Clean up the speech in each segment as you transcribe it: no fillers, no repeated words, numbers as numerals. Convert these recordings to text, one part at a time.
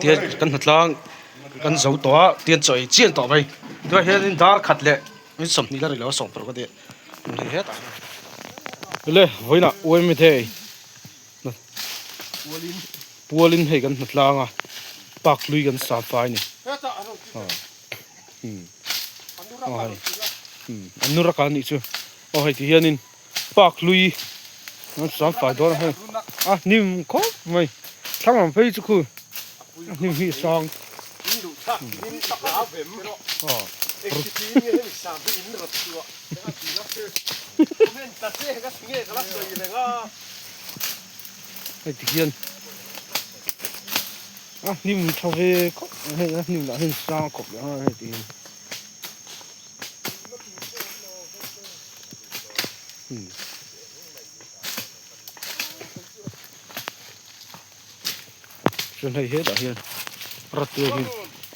Tian kan hnatlang kan zo tawh a tian chaw ei chian tawh mai tunah hianin dar khat leh min 20 la ri lo a 16 a nia hei hetah hian le vawiinah uaimi thei pualin hei kan hnatlang a park hlui kan sa fai a ni aw hei an nu raka anih chu aw hei ti hianin park hlui an sam fai dawn a hei a hnim khawp mai thlang lam phei chu khu a hnim hi a sang hei ti hian a hnim tha ve khawp mai hei a hnim lah hian sang khawp leh a hei ti hian. Chuan hei hetah hian ratuai hi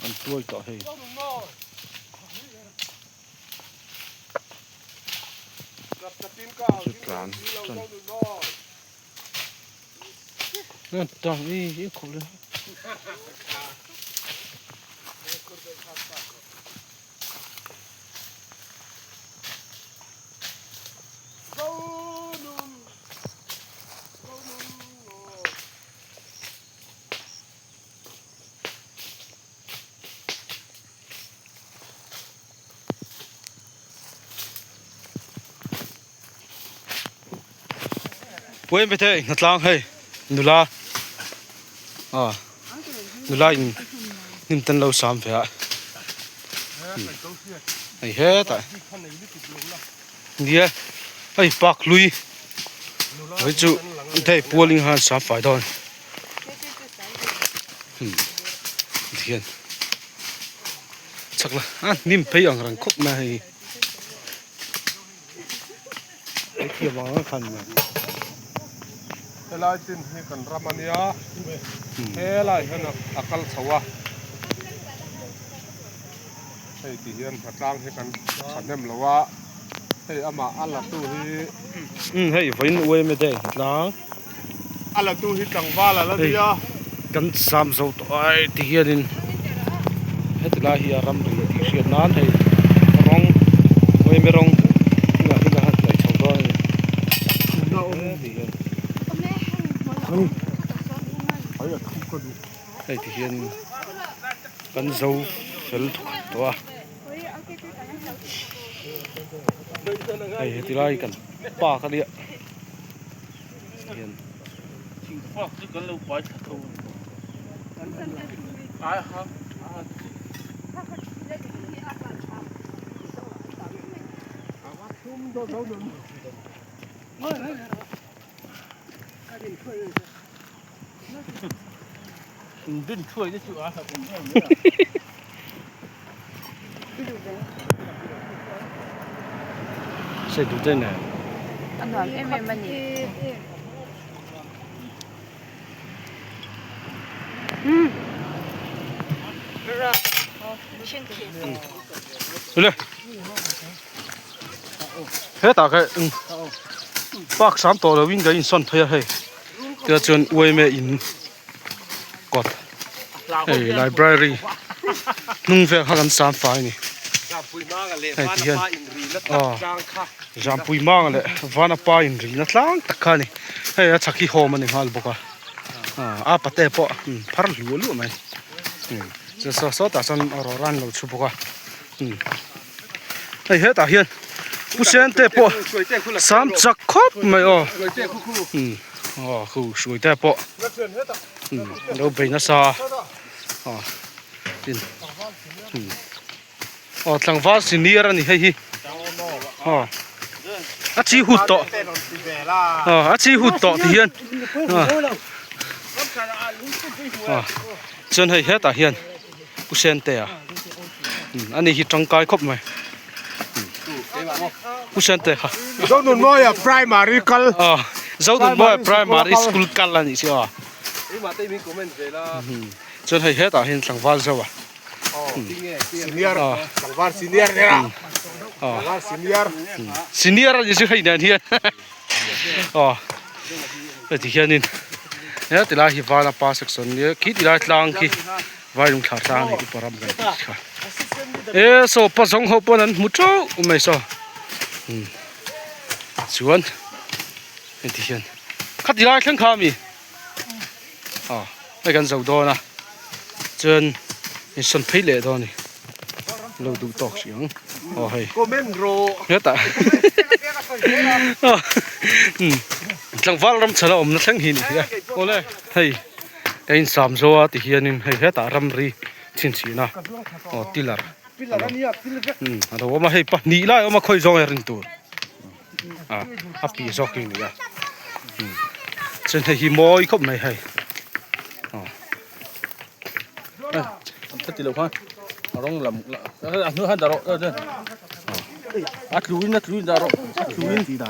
an tuai tawh hei. Chu tlan tan tang i i khawp le. Puain ve thei hnatlang hei nula ah nula in hnim tan lo sam ve a hei hetah nia hei park hlui hei chu hei pualing khan sam fai dawn tikhian chak la a hnim phei ang reng khawp mai a hei. Helai chin hi kan ram a nia, helai hian a kal chho a, hei ti hian hnatlang hi kan thahnem lo a, hei amah a la tu hi. Umm hei vawiin uaim e dei hnatlang. A la tu hi tlangval a la nia. Kan sam zo tawh a hei ti hianin heti lai hi a ram ri tih hriat nan hei rawng uaime rawng tunah hian a han hnaih chho dawn a ni. Hei ti hian kan zo fel thawkhat tawh a hei heti lai kan park a nia. hian thingfak chu kan lo pai thla tho a ni Sei duh te nen. A nuam em em a ni. Le. Hetah kha park sam tawh lo in ka insawn phei a hei. Tia chuan uaime in kawt hei library hnung vel kha kan sam fai a ni hei ti hian aw Zampui manga leh Vanapa inrina tlang tak kha a ni hei a chhak hi home a ni nghal bawk a a pate pawh phar hluah luah mai chuan saw sawtah chuan rawra an lo chhu bawk a hei hetah hian Pu Sente pawh sam chak khawp mai aw. Aw khu hruai te pawh lo bei nasa a aw tin aw tlangval senior a ni hei hi aw a chi hut tawh aw a chi hut tawh ti hian aw chuan hei hetah hian Pu Sentea ani hi tangkai khawp mai. Pu Sente kha. Zonunmawia primary kal. Aw Zonunmawia primary school kal a nih chu a. Chuan hei hetah hian tlangval zauh a. Senior tlangval senior nia. Tlangval senior. Senior a nih chu hei nen hian. Aw heti hianin. He tilai hi Vanapa section nia khi tilai tlang khi Vailungthla tlang a ni upa ram kan tih kha. E saw pa zawng ho pawn an hmu theuh mai saw umm chuan heti hian khati lai thleng kha ami aw hei kan zo dawn a chuan insawn phei leh dawn a ni lo duh tawk hrih ang aw hei hetah tlangval ram chhan a awmna thleng hi a ni a awle hei ka insam zo a ti hianin hei hetah ramri chhinchhihna aw tiller a lo awm a hei pahnih lai a awm a khawi zawng a rin tur. a a pi zawk hi a ni a chuan hei hi mawi khawp mai hei aw Heti lo khan a rawng lam a hnuai khan dah rawh a tlu in a tlu in dah rawh a tlu in tihian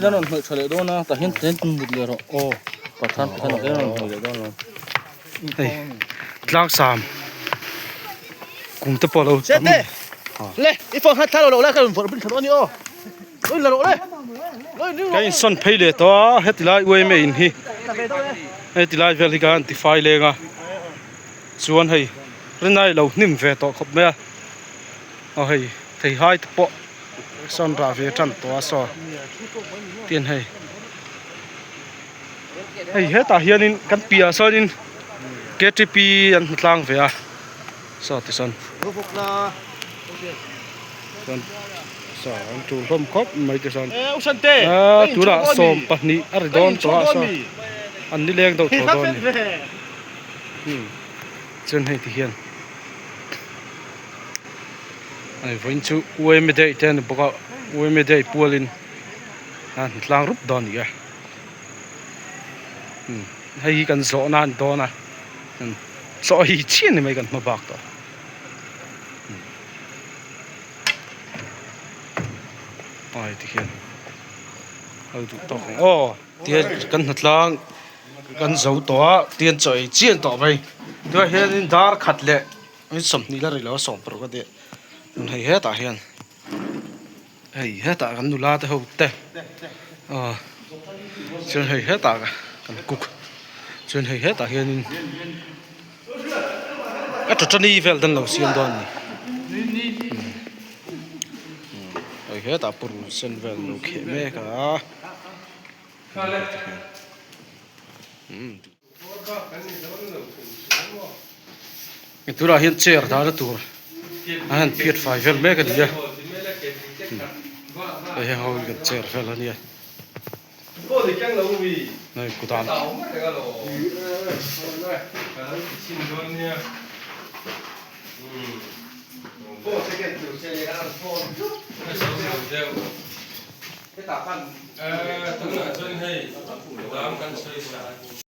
a rawn hnawih tha leh dawn a tah hian tlem mut leh rawh aw pathan pathan ah hian a rawn hnawih leh dawn alawm. Hei tlang sam kum te pawh lo tam ka insawn phei leh tawh a heti lai uaim a in hi heti lai vel hi khan tifai leng a chuan hei rinai lo hnim ve tawh khawp mai a aw hei theihai te pawh sawn rah ve tan tawh a saw tin hei. Hei hetah hianin kan piahah sawnin ktp an hmu tlang ve a saw ti sawn chuan saw an tul hlawm khawp mai ti sawn aaa tunah 12 a ri dawn tawh a saw an ni leng deuh tawh dawn a ni chuan hei ti hian hei vawiin chu uaime daih te a ni bawk a uaime daih pualin a hmu tlang rup dawn a ni a. Hei hi kan zawh nan dawn a chaw hi chian ni mai kan hma bak tawh ai ti hian a duh tawk ang aw tihian kan hnatlang kan zo tawh a tihian chaw ei chian tawh mai tunah hianin dar khat leh 20 la ri lo a 16 a nia hei hetah hian. Hei hetah kan nula te ho te aw chuan hei hetah kan cook chuan hei hetah hianin a chawchani vel te an lo siam dawn a ni hei hetah purun sen vel an lo kheh mek a. Tunah hian chair dahna tur an han phiat fai vel mek a ni a hei heng ho hi kan chair vel a nia hei kut ah